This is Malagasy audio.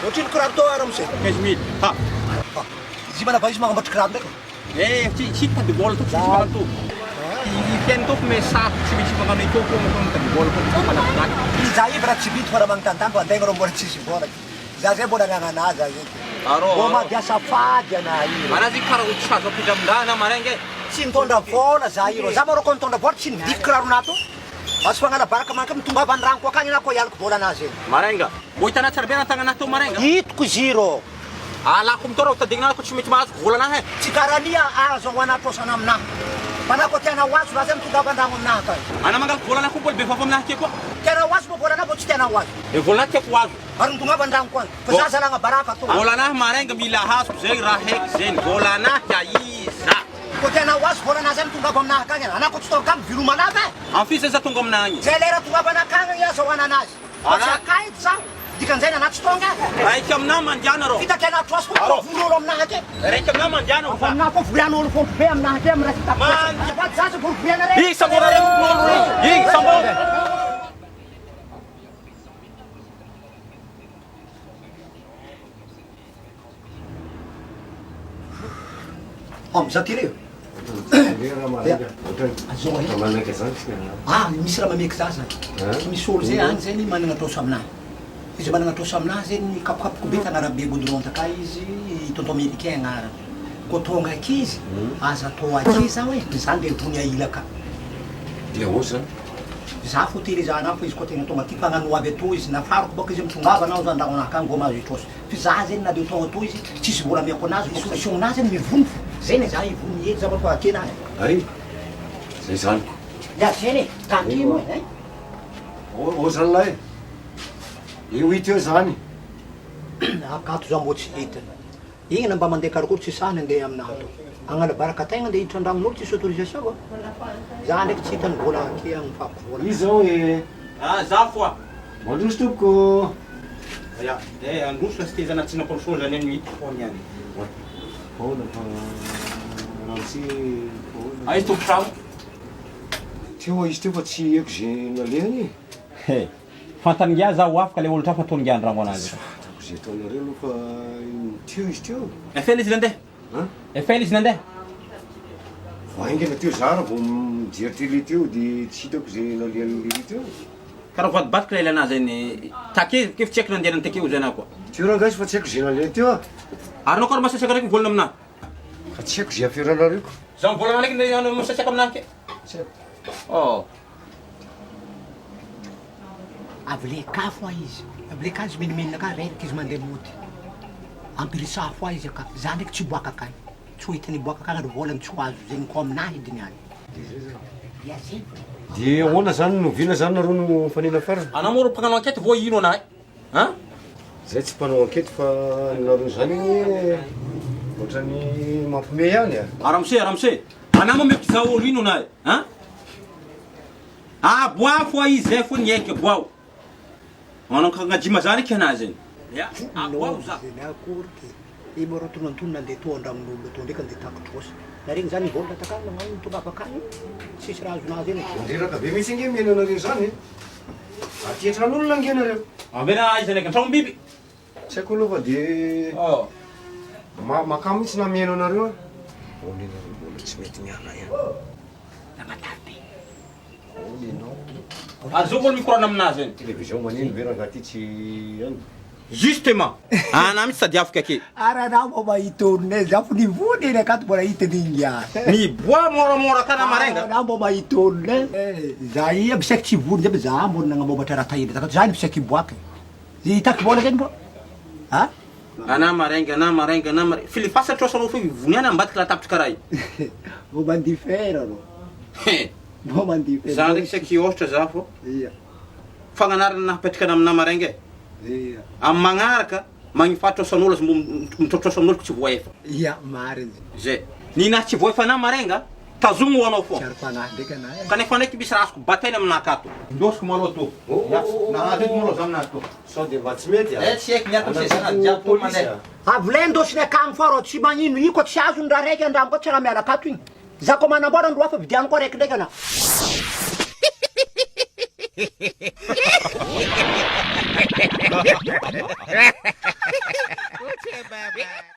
Ohatrino kiraro tao ramose? 15 mille. Ha. Izy manava izy magnamboatra kiraro ndraiky. Eh, tsy tsy hitady vola tompoko tsy magnano tompoko. I fiainana tompoko mais sarotro tsy misy magnano etoa koa moa mitady vola koa tsy malakilaky. Iza io raha tsy vita fa raha magnontany fa antegna rô mbola tsisy vola. Za zay mbola nagnana azy azy eky. Arô, Mbô arô. mampiasa fady ana io. Ana zay karaha olo tsy azo ampindramindra na marainga e. Tsy nitondra vola za io rô. Za marô kô nitondra vola tsy nividiako kiraronà tô. Azo fagnala baraka manko mitongava andragnoko akagny anà kô hialako vola anà zegny. Marainga. Mbô hitanà tsara be ana tagnanà tô marainga. Hitako izy rô. Alako mitôra ho tadignà kô tsy mety mahazo volanà he. Tsy karania azo ho anà trosana aminà. Fa anà kô tianà ho azo raha zay mitongava andragno aminà akagny. Ana mangalaky volanà koa mbola be vava aminà aké koa. Tianà ho azo moa volanà vao tsy tianà ho azo. E volanà tiako ho azo. Ary mitongava andragnoko agny. Fa za zalagna baraka tô. Volanà marainga mila azoko zay raha haiky zegny. Volanà ka iza. Kô tianà ho azo volanà zay mitongava aminà akagny. Anà kô tsy tonga akagny viloma lava e. Amfiza za tonga aminà agny. Zay lera tongavana akagny azahoana anazy. Fa tsy akay edy zaho. Dikan'izay nana tsy tonga e. Raika aminà mandiana rô. Fitaky anà trosa koa Arô. vory olo aminà aty. Raika aminà mandiana Avy aminà koa vorian'olo fompo be aminà aty amin'ny resaka Man- Azafady zaza vorivoriana re. Igny sambory reo olo igny. Igny sambory. Amza ty reo. Ah, misy raha mameky za zany. Misy olo zay agny zegny managna trosa aminahy. Izy managna trosa aminahy zegny mikapokapoko be tagnarabe goudron takà izy, tonton américain agnarany. Kô tonga aky izy, aza atao aky zaho e, za ndeha vony ahila ka. Dia ahoana zany? Za fo tereza anah fa izy koa tegna tonga aty fa hagnano ho avy atoa izy, nafariko bôka izy mitongava anao za andragno anah akagny vao mahazo hitrosa. Fa za zegny na de tonga atoa izy tsisy vola amiako anazy fa solution nahy zegny mivony fo, zegny e za hivony hely za fa aty anah e. Hay, zay zany ko. Ya zegny e, tandremo e hein. Ô zany lahy e, eo hita eo zany. Akato za mbô tsy hita. Igny na mba mandeha karokaroka tsy sahy nandeha aminahy ato. Agnala baraka tegna andeha hiditra andragnon'olo tsisy autorisation va? Za ndraiky tsy hitany vola aty amin'ny fako vola. Iza ao e? Ah za foa. Mandroso tompoko. Ya, eh androso fa tsy tezana tsy nakôry soa zany ny fony any. Ahoana fa ramose ahoana? Aiza tompon-trano? Teo izy teo fa tsy haiko ze nalehany e. He, fantany ngiahy za ho afaka le olon-trafa ataony ngiahy andragno anazy. Tsy fantako ze ataonareo aloha fa teo izy teo. Efa ela izy nandeha? An? Efa ela izy nandeha? Vao haingana teo za raha vao mijery télé teo de tsy hitako ze nalehan'ny lery teo. Karaha voadibadiky ilay anazy iny take kef tsy haiko nandehanany take hozy anah koa. Teo rangahy fa tsy haiko ze nalehany teo ah. Ary anao karaha masasaka raiky mivolana aminah. Fa tsy haiko ze aferanareo ko. Za mivolana raiky anao masasaka aminah ke. Tsy haiko. Oh. Avy le ka foa izy, avy le ka izy menomenona ka reraka izy mandeha mody. Ampirisaha foa izy aka, za ndraiky tsy hiboaka akany, tsy ho hitany hiboaka akany ary volany tsy ho azo zegny ko aminahy edy niany. Ya zegny. De ahoana zany no oviana zany nareo no mifanena farany? Anao moa ro mpagnano enquête vao ino anah an? Zay tsy mpanao enquête fa nareo zany anie ohatran'ny mampime ihany a. A ramose, ramose, anah moa mety zaho olo ino anah an? Aboaho foa izy zay foa ny aika aboaho. Manao kankajima zany eky anah zegny. Ya, aboaho za. Zegny akory ke. I moa rô tonantonona andeha toa andragnon'olona toa ndraiky andeha taky trosa. Nareo zany nivolagna takagny nagnano ny tonga avakagny tsisy raha azonazy eny e. Mandreraka be mihitsy ange mihaino anareo zany e. Aty an-tran'olona ange nareo. Ambena aiza ndraiky an-tragnom-biby. Tsy haiko aloha fa de ma- makamo mihitsy na mihaino anareo aho. Ahoana ianareo mbola tsy mety miala ihany? Namatavy be. Ahoana ianao? Ary zao mbola mikorana aminazy any. Télévision maneno ve rangahy ty tsy any? Justement! Ana mihitsy sady afaka ake. Ary anao mba mahita olona e, za fo nivony eny akato mbola hita ninga. Miboaha moramora ka na marainga. Anao mba mahita olona e. Za ia misaky tsy vony zay fa za mbola nagnamboatra raha tahiry takato, za misaky hiboaka e. Hitaky vola zegny mbô a? Ana marainga, ana marainga, ana marainga. Filifasa trosa anao fa ivony any ambadika latabatra karaha io. Mbô mandifera rô. He! Mbô mandeha Za ndraiky saky hiôhatra za fô. Ia. Fagnanarana nahapetraka ana aminà marainga e. Ia. Amin'ny magnaraka, magnifaha trosan'olo aza mbô mitrotrosa amin'olo ko tsy voaefa. Ia, marigny. Zay. Ninahy tsy voaefa anà marainga, tazomy ho anao fô. Tsy ara-panahy ndraiky anà e. Kanefa ndraiky misy raha azoko bataina aminà akato. Indosiko malôha tô. Ia, nahazo eto malôha za aminà tô. Sao de mba tsy mety a? Eh, tsy haiko, miaraka am'zay zanany jiaby tô mandeha. Avy ndosiny akagny fô rô tsy magnino, io koa tsy azony raha raiky andramo koa tsy raha miala akato igny. Za koa manamboara andro hafa vidiano koa raiky ndraiky ana.